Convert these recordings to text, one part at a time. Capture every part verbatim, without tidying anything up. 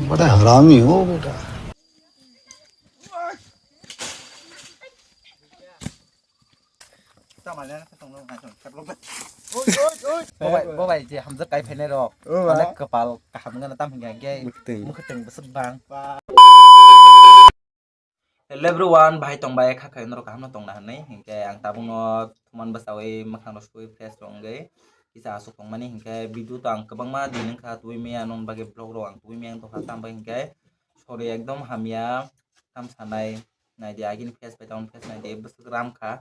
बड़ा हरामी हो बेटा। Bobai, bobai je hamjak kai phainai rok. Onek kwpal kaham gana tam hingya hingke. Mwkhwtwng. Mwkhwtwng bwswk bang. Hello everyone, bahai tong bai kha khe norok kaham no tong na hinwi. Hinkhe ang tabuk no thuman bwsawi mwkhang rok suwi fresh rok wngwi kisa aswk tong mani, hinkhe video to ang kwbangma din wngkha tubui maya, nokni bagwi vlog rok ang tubui maya wngtokha, tambai hinkhe sori ekdom hamya tam sanai. Naidi agini face bai tamo face naidi bwswk ram kha,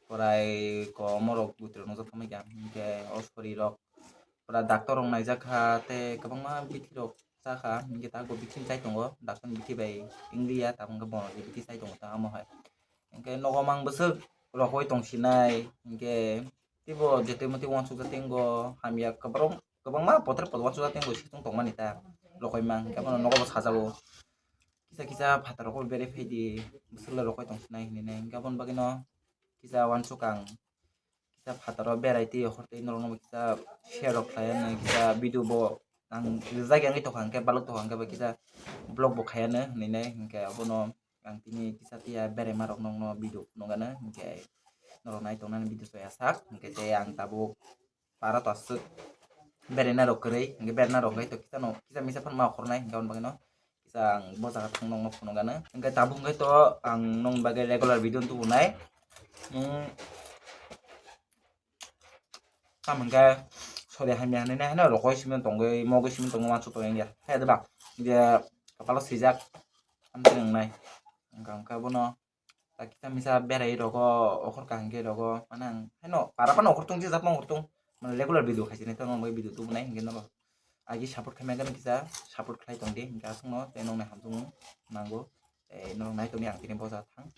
korai ko morok bwtwi rok nukjak tongmani kha, hinkhe o sori rok pura doctor rok naijak kha tei kwbangma bithi rok cha kha, hinkhe ta bo bithi chai tongo, doctor ni bithi bai wngya, tabuk khe bono je bithi chai tongo ta omo hai. Hinkhe nogo mang bwswk rogwi tong sinai, hinkhe teibo jotoi motoi uansukjak tei wngkha hamya kwbangma, kwbangma potor potor uansukjak tei wngkha situng tongmani ta rogwi mang, hinkhe bono nogo bo sajago. Kisa kisa phatar rok bo berwi phaidi, bwswk le rokoi tong sinai hinwi nai. Hinkhe aboni bagwi no kisa uansuk ang, kisa phatar rok berai twi hor twi norok no kisa share rok khlai anw, kisa video bo ang rijak ya wngwi tongkha, hinkhe balok tongkha, hinkhe bo kisa vlog bo khai anw hinwi nai. Hinkhe abono ang tini kisa tiya beraima rok nokno video phunuk anw, hinkhe norok nai tongnani video soya sak, hinkhe tei ang tabuk para to aswk berena rok kwrwi, hinkhe berena rok khe to kisa no kisa misa phano ma khornai, hinkhe aboni bagwi no kisa ang bo jaga thang nokno phunuk gana. Hinkhe tabuk hinkhe to ang nokni bagwi regular video tubunai. Hmm. Tamo hinkhe sori hamya hinwi nai, haino rokoi simi tongwi, mogwi simi tongwi uansuk tongwi wngya. Hai da ba, je kapalo swijak, amtwi wngnai. Wngkha, wngkha bono. Ta kisa misa berai rogo, okhor kaham khe rogo, mane ang haino para phano okhor tong, je jat ma okhor tong, mane regular video khaisani, tamo bai video tubunai hinkhe norok agi support khaimani kisa support khlai tongdi, hinkhe aswkno tei nokni hamjakmung nango, tei norok nai tongdi ang tini boja thang.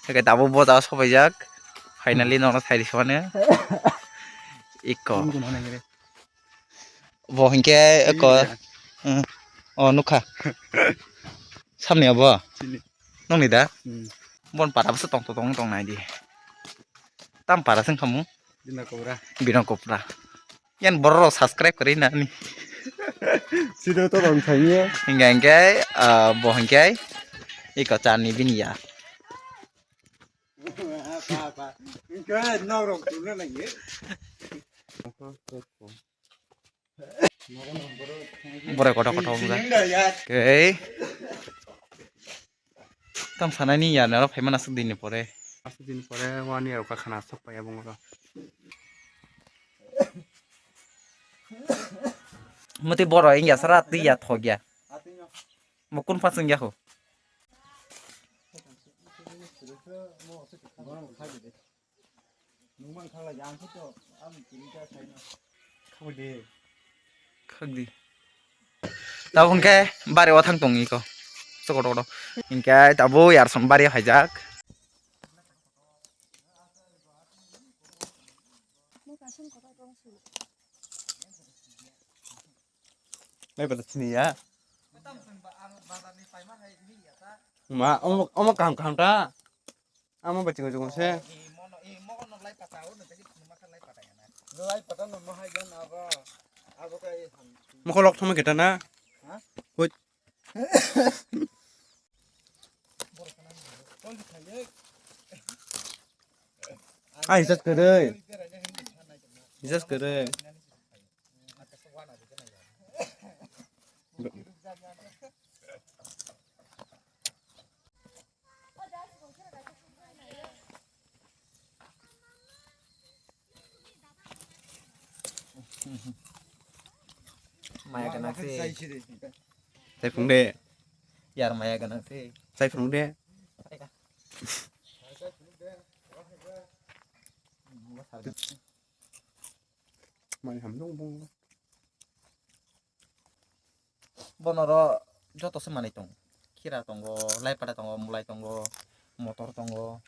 Oke, tabuk bo jaga sopaijak. Finally, nono thairi somani. Ikko. Bo hinkhe ikko. Hmm. Oh, nukha. Samni abo? Chini. Nokni da? Hmm. Bon para bwswk tong tong tong nai di. Tam para sing khamu? Bino Kopra. Bino Kopra. Yan borok rok subscribe kwrwi nani. Sino to rong thangyo. Hingga hingke, ah, bo hingke. Iko chani bini ya. Apa, apa. Hingke nok rok tuna lagi. Borai kotor kotor wngkha. Kei. Tam sanani ya naro phaima nasuk dini pore. Asuk dini pore wani ya uka khana sok paya bungo. Muti boro ingya sara twi ya thok ya. Mukun pas ingya ho. Khakdi. Tabuk hingke bari o thang tong iko. Chokoro. Hingke tabuk yarson bari haijak. Lai pada sini ya. Ma, omo, omo kaham kaham ta. Amo ba chingo chingo se. Mokholok thoma kita na. Ha? Hoi. Ah, hisas kwrwi. Hisas kwrwi. Maya gwnang se. Sai phung de. Yar maya gwnang se. Sai phung de. Mani ham dong bong. Bonoro joto se manwi tongo. Khira tongo, lai pata tongo, mulai tongo, motor tongo,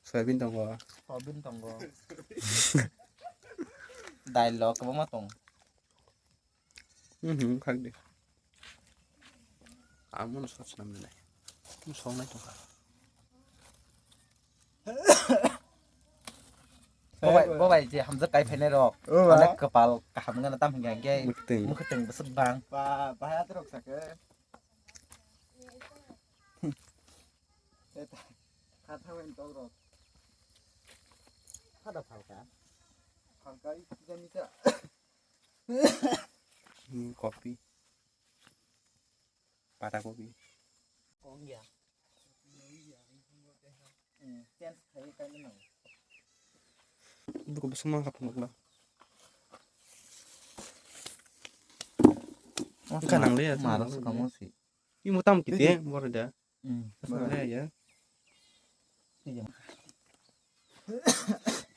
soyabin tongo. Soyabin tongo. Dail rok kwbangma tongo. Mhm, khak de. Amo no sot swnam nai. Mo song nai tongkha. Bobai, bobai je hamjak kai phainai rok. O ba. Onek kwpal kaham gana tam hingya hingya. Mwkhwtwng. Mwkhwtwng bwswk bang. Ba, bahai atrok sakhe. Eta, kha thangwi tok rok. Kha da phalka. Phalka i kisa misa. Hmm, kopi. Pata kopi. Kong ya. Eh, chance khai kai nang. Buku besok mangkap nukla. Masa ka nang le ya, mara sa kamu si. Imo tam kiti, bor da. Hmm. Mara ya. Iya.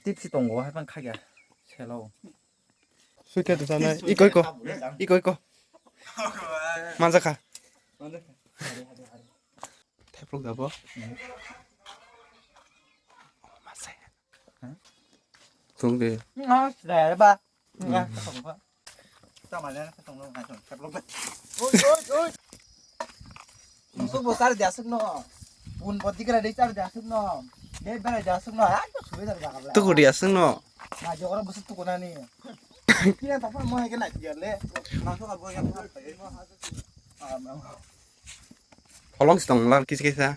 Tipsi tongo, hai pang khagya. Selo. Suite tu sana, iko, iko. Iko, iko. Manjaka. Manjaka. Hari, hari, hari. Theplok jabo. Hmm. Masai. Hah? Tung de. Ngas, dai ba. Ngas, hmm. Tong ba. Tama le, tong lo, ngai tong. Theplok ba. Oi, oi, oi. Musuk bo sar dia suk no. Pun bo digra de sar dia suk no. De bera dia suk no. Ah, to suwe dar jaga bla. Tuku dia suk no. Na jogora busu tuku nani. Kira tak pun mo hai ke na dia le. Masuk abo yang. Ah, memang. Holong si tong lar kisa kisa.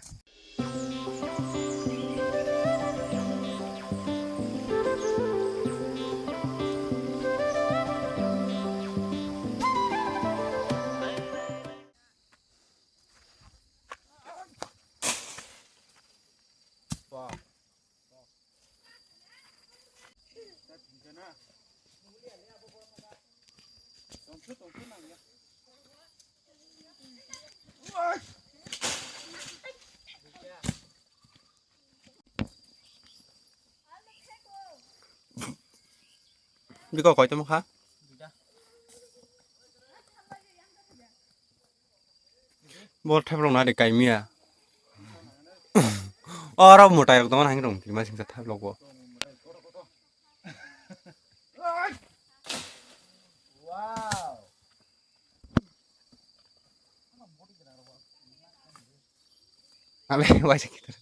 Biko koi tamo kha? Bo theplok na de kaimiya. Oro mwtai rok tongmani hang rong kima singsa theplok bo. Wow. Abe waisa kita.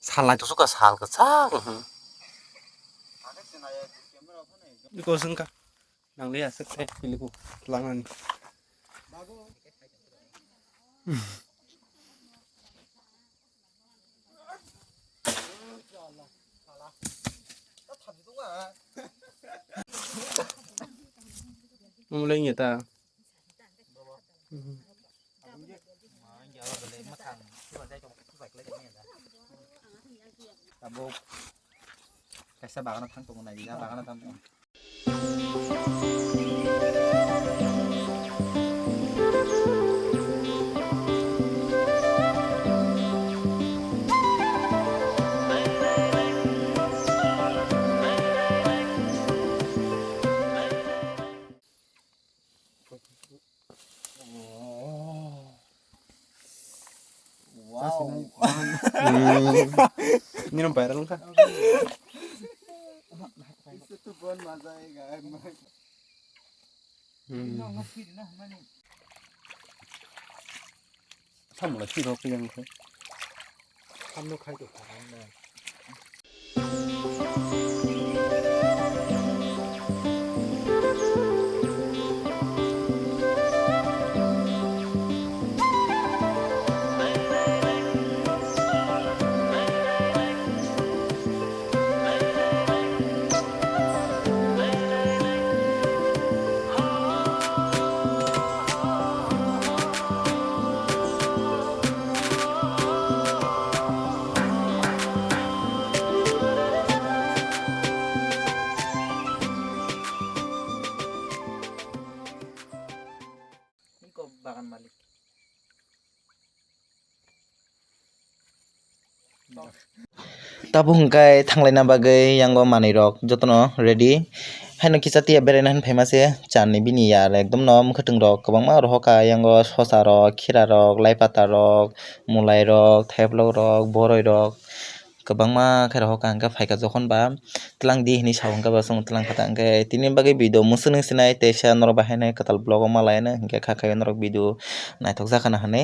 Sal nai tusuk ka sal ka sak. Iko sengka. Nang le aswk khe piliku tlangnani. Mulai ngi ta. Tabuk kaisa bagano thang tongo nai, ya bagano thang tongo. Wow. Hmm. Ini nampai orang kah? Itu tuh bon mazai ga. Hmm. Samula siro kiyang khe. Samno khai to kha. Tabuk hwnkhe thanglaina bagwi yango manwirok jotono ready. Haino kisa tiya beraina hinwi phaima se chani bini yar ekdom no mwkhwtwng rok kwbangma rohoka yango sosa rok, khira rok, lai pata rok, mulai rok, thaiplok rok, boroi rok kwbangma khe rohoka hwnkhe phaikha jokhon ba twlang di hinwi sa hwnkhe ba chwng twlang kha ta hwnkhe tini bagwi video mwswk nung sinai teisa norok bahai nai kwtal vlog o ma lai nai hwnkhe kha khaio norok video naithok jakha na hinwi.